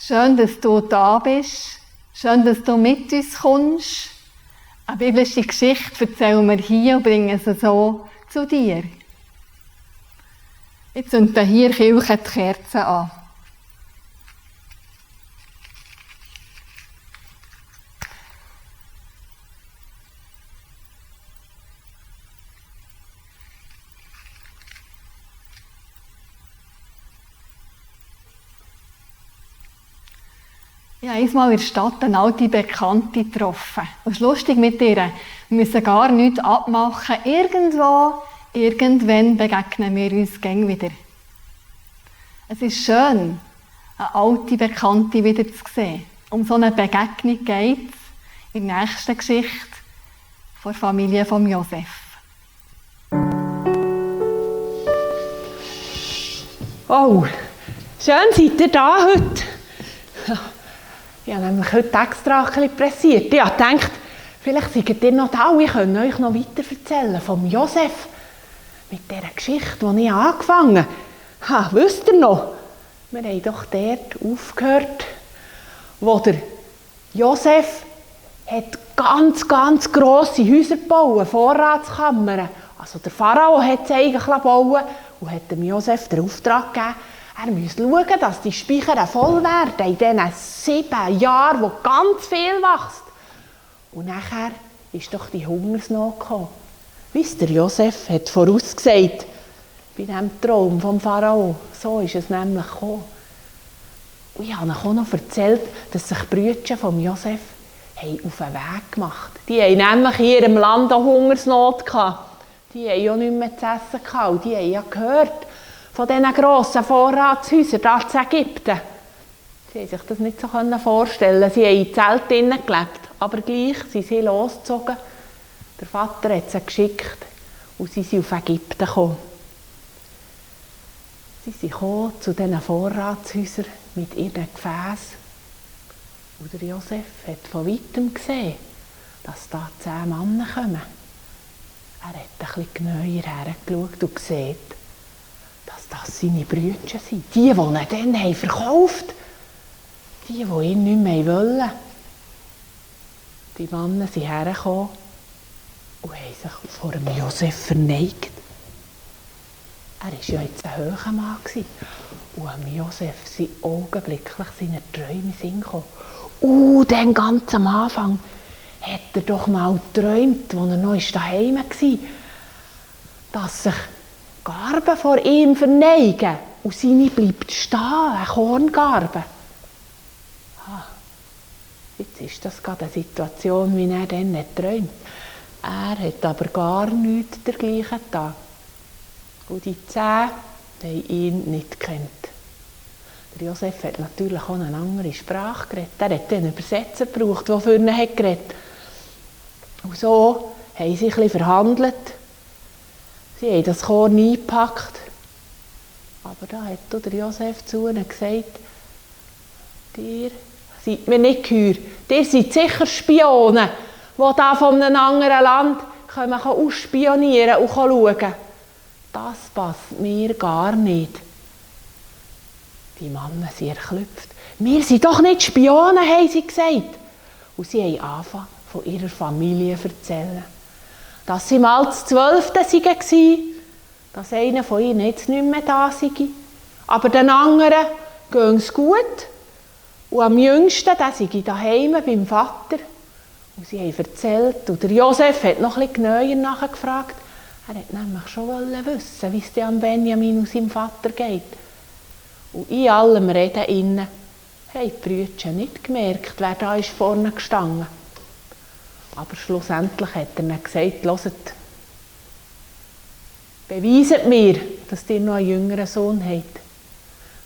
Schön, dass du da bist. Schön, dass du mit uns kommst. Eine biblische Geschichte erzählen wir hier und bringen sie so zu dir. Jetzt zünden hier Kirche die Kerzen an. Ich habe einmal in der Stadt eine alte Bekannte getroffen. Und es ist lustig mit ihr. Wir müssen gar nichts abmachen. Irgendwann begegnen wir uns gern wieder. Es ist schön, eine alte Bekannte wieder zu sehen. Um so eine Begegnung geht es in der nächsten Geschichte von der Familie von Josef. Oh, schön seid ihr da heute. Ich habe nämlich heute extra ein bisschen pressiert. Ich habe gedacht, vielleicht seid ihr noch da und ich kann euch noch weiter erzählen vom Josef. Mit dieser Geschichte, die ich angefangen habe. Wisst ihr noch? Wir haben doch dort aufgehört, wo der Josef hat ganz grosse Häuser gebaut, Vorratskammern. Also der Pharao hat es eigentlich bauen und hat dem Josef den Auftrag gegeben, er müsse schauen, dass die Speicher voll werden in diesen 7 Jahren, wo ganz viel wächst. Und nachher ist doch die Hungersnot gekommen. Wisst ihr, Josef hat vorausgesagt, bei diesem Traum vom Pharao, so ist es nämlich gekommen. Und ich habe euch auch noch erzählt, dass sich die Brüder von Josef auf den Weg gemacht haben. Die haben nämlich in ihrem Land auch Hungersnot gehabt. Die haben ja nichts mehr zu essen gehabt. Und die haben ja gehört von diesen grossen Vorratshäusern da in Ägypten. Sie haben sich das nicht so vorstellen. Sie haben in Zelten gelebt. Aber gleich sind sie losgezogen. Der Vater hat sie geschickt und sie sind auf Ägypten gekommen. Sie sind gekommen zu diesen Vorratshäusern mit ihren Gefäßen. Und der Josef hat von weitem gesehen, dass da 10 Männer kommen. Er hat ein bisschen genauer hergeschaut und gesehen, dass das seine Brüder sind. Die ihn dann verkauft haben. Die ihn nicht mehr wollen. Die Männer sind hergekommen und haben sich vor dem Josef verneigt. Er war ja jetzt ein hoher Mann. Und am Josef sind augenblicklich seine Träume in den Sinn gekommen. Dann ganz am Anfang hat er doch mal geträumt, als er noch daheim war, dass sich Garben vor ihm verneigen und seine bleibt stehen, eine Korngarbe. Jetzt ist das gerade eine Situation, wie er dann nicht träumt. Er hat aber gar nichts dergleichen getan. Und die 10 haben ihn nicht gekannt. Der Josef hat natürlich auch eine andere Sprache geredet. Er hat einen Übersetzer gebraucht, der für ihn geredet hat. Und so haben sie ein bisschen verhandelt. Sie haben das Korn eingepackt. Aber da hat der Josef zu ihnen gesagt, ihr seid mir nicht geheuer. Ihr seid sicher Spione, die da von einem anderen Land ausspionieren und schauen. Das passt mir gar nicht. Die Männer sind erklüpft. Wir sind doch nicht Spione, haben sie gesagt. Und sie haben angefangen, von ihrer Familie zu erzählen. Dass sie mal das 12. waren, dass einer von ihnen jetzt nicht mehr da sei. Aber den anderen geht es gut. Und am jüngsten, der sei daheim beim Vater. Und sie haben erzählt. Und der Josef hat noch ein bisschen genauer nachgefragt. Er wollte nämlich schon wissen, wie es an Benjamin und seinem Vater geht. Und in allem Reden innen haben die Brüder nicht gemerkt, wer da ist vorne gestanden. Aber schlussendlich hat er ihnen gesagt, hört, beweiset mir, dass ihr noch einen jüngeren Sohn habt.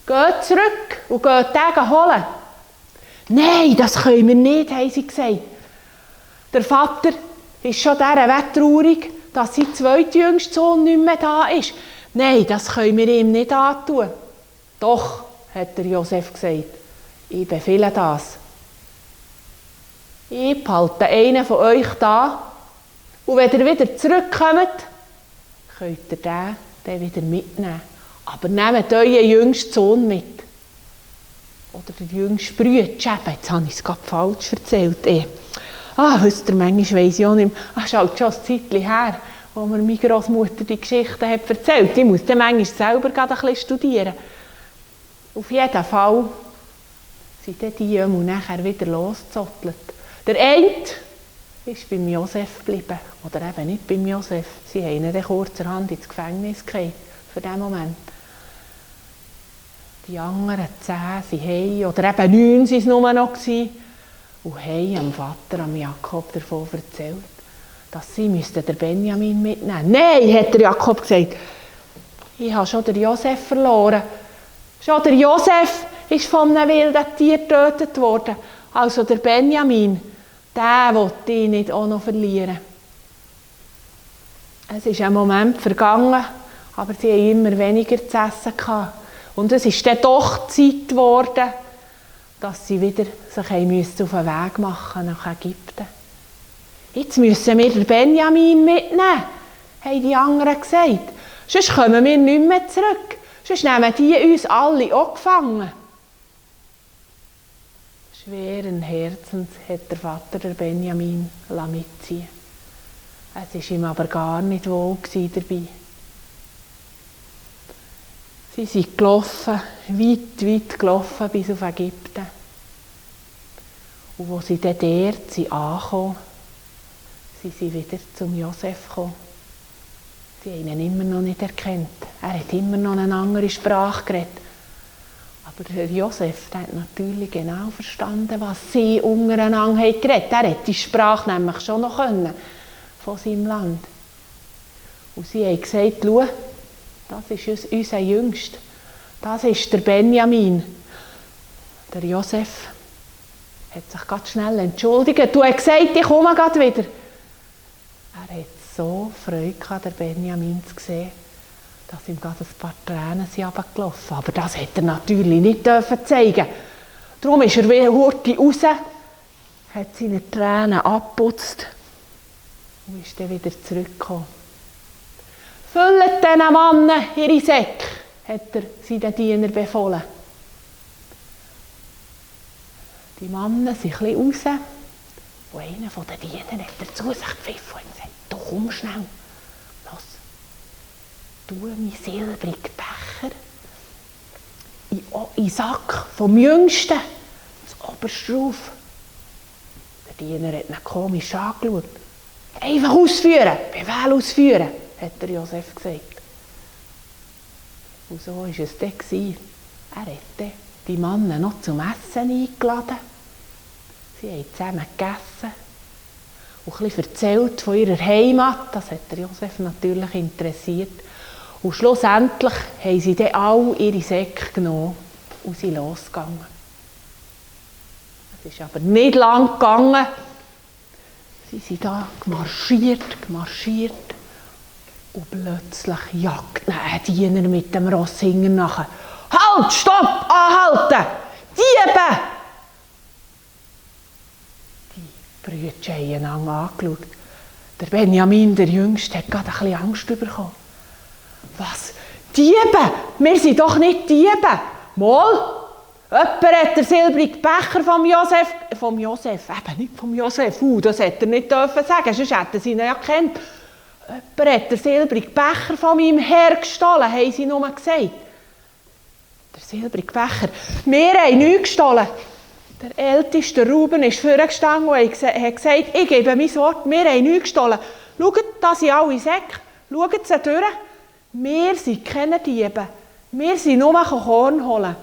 Geht zurück und geht den holen. Nein, das können wir nicht, haben sie gesagt. Der Vater ist schon dieser Weg traurig, dass sein zweitjüngster Sohn nicht mehr da ist. Nein, das können wir ihm nicht antun. Doch, hat der Josef gesagt, ich befehle das. Ich behalte einen von euch da und wenn ihr wieder zurückkommt, könnt ihr den wieder mitnehmen. Aber nehmt euren jüngsten Sohn mit. Oder der jüngste Bruder, jetzt habe ich es gerade falsch erzählt. Wisst ihr, manchmal weiss ich auch nicht mehr. Das ist halt schon ein Zeitchen her, wo mir meine Großmutter die Geschichte hat erzählt. Ich muss dann manchmal selber gerade ein bisschen studieren. Auf jeden Fall sind dann die nachher wieder losgezottelt. Der eine ist beim Josef geblieben. Oder eben nicht beim Josef. Sie haben ihn dann kurzerhand ins Gefängnis gebracht für diesen Moment. Die anderen 10 sind heim, oder eben 9 waren es nur noch, und haben dem Vater, am Jakob, davon erzählt, dass sie den Benjamin mitnehmen müssten. Nein, hat der Jakob gesagt, ich habe schon den Josef verloren. Schon der Josef ist von einem wilden Tier getötet worden. Also der Benjamin, den wollte ich nicht auch noch verlieren. Es ist ein Moment vergangen, aber sie haben immer weniger zu essen gehabt. Und es ist dann doch Zeit geworden, dass sie wieder sich auf den Weg machen nach Ägypten. Jetzt müssen wir den Benjamin mitnehmen, haben die anderen gesagt. Sonst kommen wir nicht mehr zurück. Sonst nehmen die uns alle auch gefangen. Schweren Herzens hat der Vater der Benjamin mitziehen. Es war ihm aber gar nicht wohl dabei. Sie sind gelaufen, weit gelaufen bis auf Ägypten. Und als sie dann dort ankamen, sind sie wieder zum Josef gekommen. Sie haben ihn immer noch nicht erkannt. Er hat immer noch eine andere Sprache geredet. Aber der Josef hat natürlich genau verstanden, was sie untereinander geredet haben. Er hat die Sprache nämlich schon noch können, von seinem Land. Und sie haben gesagt, schau, das ist unser Jüngster. Das ist der Benjamin. Der Josef hat sich ganz schnell entschuldigt. Du hast gesagt, ich komme gerade wieder. Er hat so Freude gehabt, den Benjamin zu sehen, dass ihm gerade ein paar Tränen runtergelaufen sind. Aber das hätte er natürlich nicht zeigen. Darum ist er wieder raus, hat seine Tränen abgeputzt und ist dann wieder zurückgekommen. Füllt diesen Mannen ihre Säcke, hat er seinen Diener befohlen. Die Männer sind ein bisschen raus, und einer von den Dienern hat er zu sich gepfiffen und gesagt, du komm schnell, los, tu meinen silbrigen Becher in den Sack vom Jüngsten, das oberste rauf. Der Diener hat ihn komisch angeschaut. Einfach ausführen, Befehl ausführen, hat der Josef gesagt. Und so war es dann. Er hat die Männer noch zum Essen eingeladen. Sie haben zusammen gegessen und ein bisschen erzählt von ihrer Heimat. Das hat der Josef natürlich interessiert. Und schlussendlich haben sie dann alle ihre Säcke genommen und sind losgegangen. Es ist aber nicht lang gegangen. Sie sind da gemarschiert. Und plötzlich jagt ein Diener mit dem Ross hinten nachher. Halt, stopp, anhalten! Diebe! Die Brüder haben einander angeschaut. Der Benjamin, der Jüngste, hat gerade ein bisschen Angst bekommen. Was? Diebe? Wir sind doch nicht Diebe. Mal, jemand hat den silbrigen Becher vom Josef, eben nicht vom Josef, das hätte er nicht dürfen sagen, sonst hätten sie ihn ja gekannt. Jemand hat den silbrigen Becher von meinem Herr gestohlen, haben sie nur gesagt. Der silbrige Becher. Wir haben nichts gestohlen. Der älteste Ruben ist vorgestanden und hat gesagt, ich gebe mein Wort, wir haben nichts gestohlen. Schaut, da sind alle Säcke, schaut sie durch. Wir sind keine Diebe. Wir sind nur Korn holen.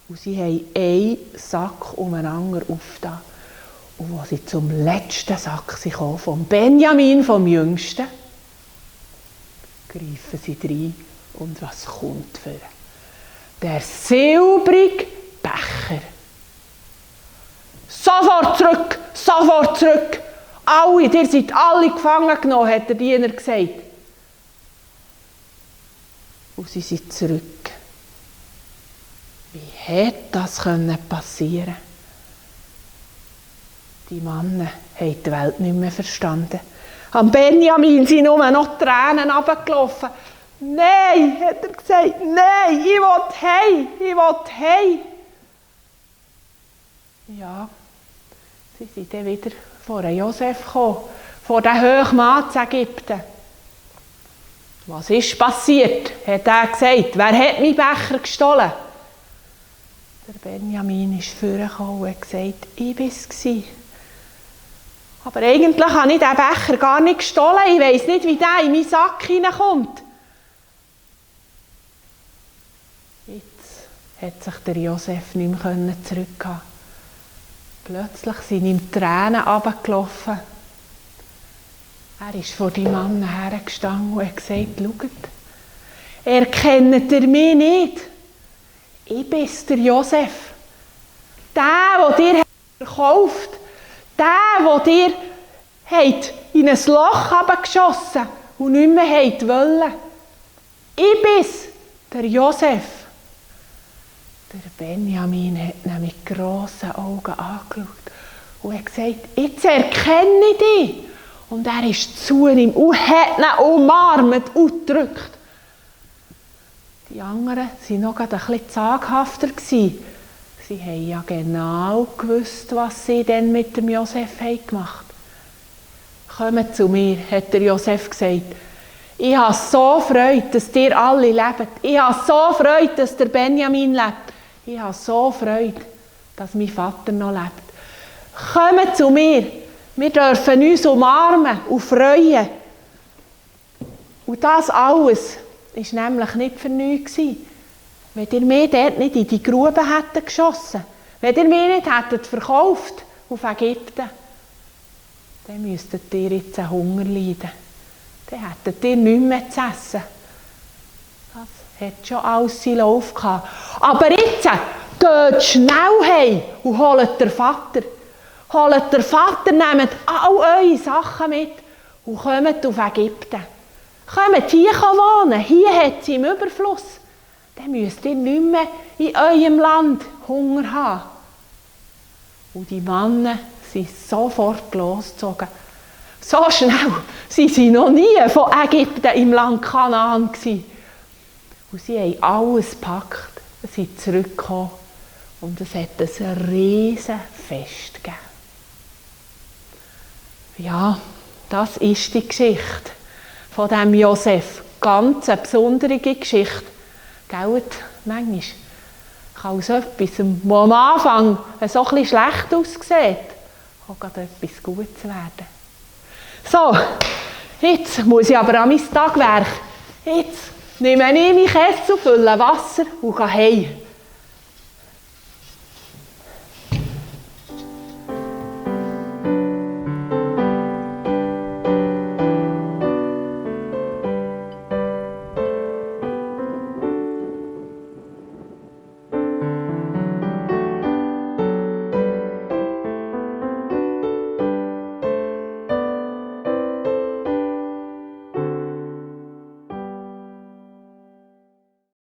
Und sie haben einen Sack umeinander aufgetan. Und als sie zum letzten Sack kamen, vom Benjamin, vom Jüngsten, greifen sie rein. Und was kommt für? Der silbrige Becher. Sofort zurück! Sofort zurück! Alle, ihr seid alle gefangen genommen, hat der Diener gesagt. Und sie sind zurück. Wie hätte das passieren können? Die Männer haben die Welt nicht mehr verstanden. Am Benjamin sind nur noch Tränen runtergelaufen. Nein, hat er gesagt, nein, ich will heim, ich will heim. Ja, sie sind dann wieder vor Josef gekommen, vor den Hochmann zu Ägypten. Was ist passiert? Hat er gesagt. Wer hat meinen Becher gestohlen? Der Benjamin ist vorgekommen und hat gesagt, ich war es. Aber eigentlich habe ich diesen Becher gar nicht gestohlen. Ich weiss nicht, wie der in meinen Sack hineinkommt. Jetzt hat sich der Josef nicht mehr zurückhalten. Plötzlich sind ihm Tränen runtergelaufen. Er ist vor die Mann hergestanden und hat gesagt, schaut, erkennt ihr mich nicht? Ich bin der Josef. Der dir verkauft. Der dir in ein Loch geschossen und nicht mehr wollte. Ich bin's, der Josef. Der Benjamin hat ihn mit grossen Augen angeschaut und hat gesagt, jetzt erkenne ich dich. Und er ist zu ihm und hat ihn umarmt und gedrückt. Die anderen waren noch ein bisschen zaghafter. Sie haben ja genau gewusst, was sie denn mit dem Josef gemacht haben. Kommt zu mir, hat der Josef gesagt. Ich habe so Freude, dass ihr alle lebt. Ich habe so Freude, dass der Benjamin lebt. Ich habe so Freude, dass mein Vater noch lebt. Kommt zu mir. Wir dürfen uns umarmen und freuen. Und das alles war nämlich nicht für nichts. Wenn ihr mich dort nicht in die Grube hättet geschossen, wenn ihr mich nicht hättet verkauft auf Ägypten, dann müsstet ihr jetzt Hunger leiden. Dann hättet ihr nichts mehr zu essen. Das hat schon alles seinen Lauf gehabt. Aber jetzt geht schnell heim und holt den Vater. Holt den Vater, nehmt all eure Sachen mit und kommt auf Ägypten. Kommt hier wohnen, hier hat es im Überfluss. Dann müsst ihr nicht mehr in eurem Land Hunger haben. Und die Männer sind sofort losgezogen. So schnell sind sie noch nie von Ägypten im Land Kanaan gewesen. Und sie haben alles gepackt, sind zurückgekommen und es hat ein riesen Fest gegeben. Ja, das ist die Geschichte von diesem Josef. Ganz eine besondere Geschichte. Gell? Manchmal kann aus etwas, das am Anfang so ein bisschen schlecht aussieht, auch gerade etwas Gutes werden. So, jetzt muss ich aber an mein Tagwerk. Jetzt nehme ich meinen Kessel, fülle Wasser und gehe heim.